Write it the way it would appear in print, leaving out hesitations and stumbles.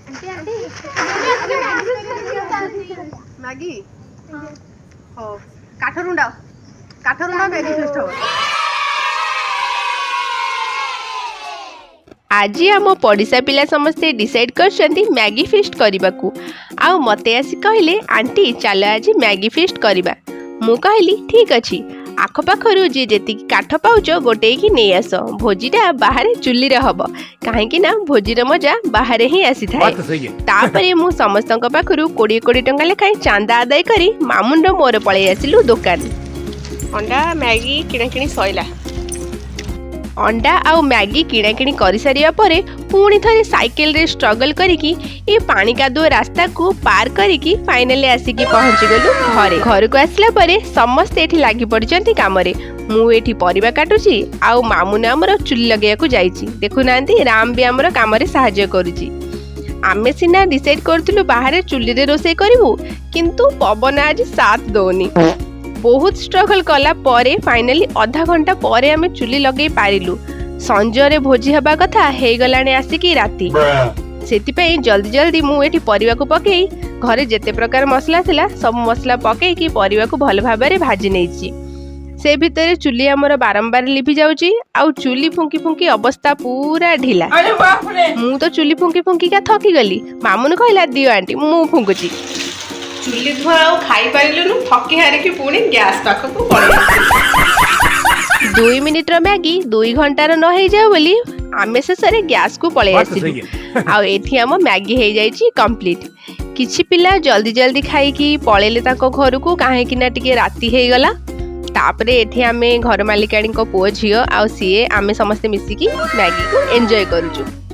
Anti, Maggi. ହଉ, କାଠ ରୁଣ୍ଡା, କାଠ ରୁଣ୍ଡା, ମ୍ୟାଗି ଫିଷ୍ଟ ହବ। ଆଜି ଆମ ପଡ଼ିଶା ପିଲା ସମସ୍ତେ ଡିସାଇଡ଼୍ କରିଛନ୍ତି ମ୍ୟାଗି ଫିଷ୍ଟ କରିବାକୁ। ଆଉ ମୋତେ ଆସି କହିଲେ, "ଆଣ୍ଟି, ଚାଲ ଆଜି ମ୍ୟାଗି ଫିଷ୍ଟ କରିବା।" ମୁଁ କହିଲି, "ଠିକ୍ ଅଛି, ଆଖପାଖରୁ ଯିଏ ଯେତିକି କାଠ ପାଉଛ ଗୋଟେଇକି ନେଇ ଆସ। ଭୋଜିଟା ବାହାରେ ଚୁଲିରେ ହେବ, କାହିଁକି ନା ଭୋଜିର ମଜା ବାହାରେ ହିଁ ଆସିଥାଏ।" बात तो सही है। ତାପରେ ମୁଁ ସମସ୍ତଙ୍କ ପାଖରୁ 20 20 ଟଙ୍କା ଲେଖାଏଁ ଚାନ୍ଦା ଆଦାୟ କରି ମାମୁନର ମୋର ପଳେଇ ଆସିଲୁ ଦୋକାନ। ଅଣ୍ଡା ମ୍ୟାଗି କିଣାକିଣି ସଇଲା। ଅଣ୍ଡା ଆଉ ମ୍ୟାଗି କିଣାକିଣି କରିସାରିବା ପରେ ପୁଣି ଥରେ ସାଇକେଲରେ ଷ୍ଟ୍ରଗଲ୍ କରିକି ଏ ପାଣି କାଦୁଅ ରାସ୍ତାକୁ ପାର କରିକି ଫାଇନାଲି ଆସିକି ପହଞ୍ଚିଗଲୁ ଘରେ। ଘରକୁ ଆସିଲା ପରେ ସମସ୍ତେ ଏଠି ଲାଗି ପଡ଼ିଛନ୍ତି କାମରେ। ମୁଁ ଏଠି ପରିବା କାଟୁଛି ଆଉ ମାମୁନ ଆମର ଚୁଲି ଲଗେଇବାକୁ ଯାଇଛି। ଦେଖୁନାହାନ୍ତି, ରାମ ବି ଆମର କାମରେ ସାହାଯ୍ୟ କରୁଛି। ଆମେ ସିନା ଡିସାଇଡ୍ କରୁଥିଲୁ ବାହାରେ ଚୁଲିରେ ରୋଷେଇ କରିବୁ, କିନ୍ତୁ ପବନ ଆଜି ସାଥ ଦଉନି। ବହୁତ ଷ୍ଟ୍ରଗଲ୍ କଲା ପରେ ଫାଇନାଲି ଅଧା ଘଣ୍ଟା ପରେ ଆମେ ଚୁଲି ଲଗେଇ ପାରିଲୁ। ସଞ୍ଜରେ ଭୋଜି ହେବା କଥା, ହେଇଗଲାଣି ଆସିକି ରାତି। ସେଥିପାଇଁ ଜଲ୍ଦି ଜଲ୍ଦି ମୁଁ ଏଠି ପରିବାକୁ ପକେଇ ଘରେ ଯେତେ ପ୍ରକାର ମସଲା ଥିଲା ସବୁ ମସଲା ପକେଇକି ପରିବାକୁ ଭଲ ଭାବରେ ଭାଜି ନେଇଛି। ସେ ଭିତରେ ଚୁଲି ଆମର ବାରମ୍ବାର ଲିଭି ଯାଉଛି ଆଉ ଚୁଲି ଫୁଙ୍କି ଫୁଙ୍କି ଅବସ୍ଥା ପୁରା ଢିଲା। ମୁଁ ତ ଚୁଲି ଫୁଙ୍କି ଫୁଙ୍କିକା ଥକିଗଲି। ମାମୁନୁ କହିଲା, "ଦିଅ ଆଣ୍ଟି, ମୁଁ ଫୁଙ୍କୁଛି।" ଚୁଲି ଧୂଆଁ ଆଉ ଖାଇପାରିଲୁନୁ। ଥକି ହାରିକି ପୁଣି ଗ୍ୟାସ୍ ପାଖକୁ ପଳେଇ। 2 ମିନିଟର ମ୍ୟାଗି 2 ଘଣ୍ଟାର ନ ହେଇଯାଉ ବୋଲି ଆମେ ଶେଷରେ ଗ୍ୟାସକୁ ପଳେଇ बात तो ଆସିଲୁ। सही है। ଆଉ ଏଠି ଆମ ମ୍ୟାଗି ହେଇଯାଇଛି କମ୍ପ୍ଲିଟ୍। କିଛି ପିଲା ଜଲ୍ଦି ଜଲ୍ଦି ଖାଇକି ପଳେଇଲେ ତାଙ୍କ ଘରକୁ, କାହିଁକି ନା ଟିକେ ରାତି ହେଇଗଲା। ତାପରେ ଏଠି ଆମେ ଘର ମାଲିକାଣୀଙ୍କ ପୁଅ ଝିଅ ଆଉ ସିଏ, ଆମେ ସମସ୍ତେ ମିଶିକି ମ୍ୟାଗିକୁ ଏନ୍ଜୟ କରୁଛୁ।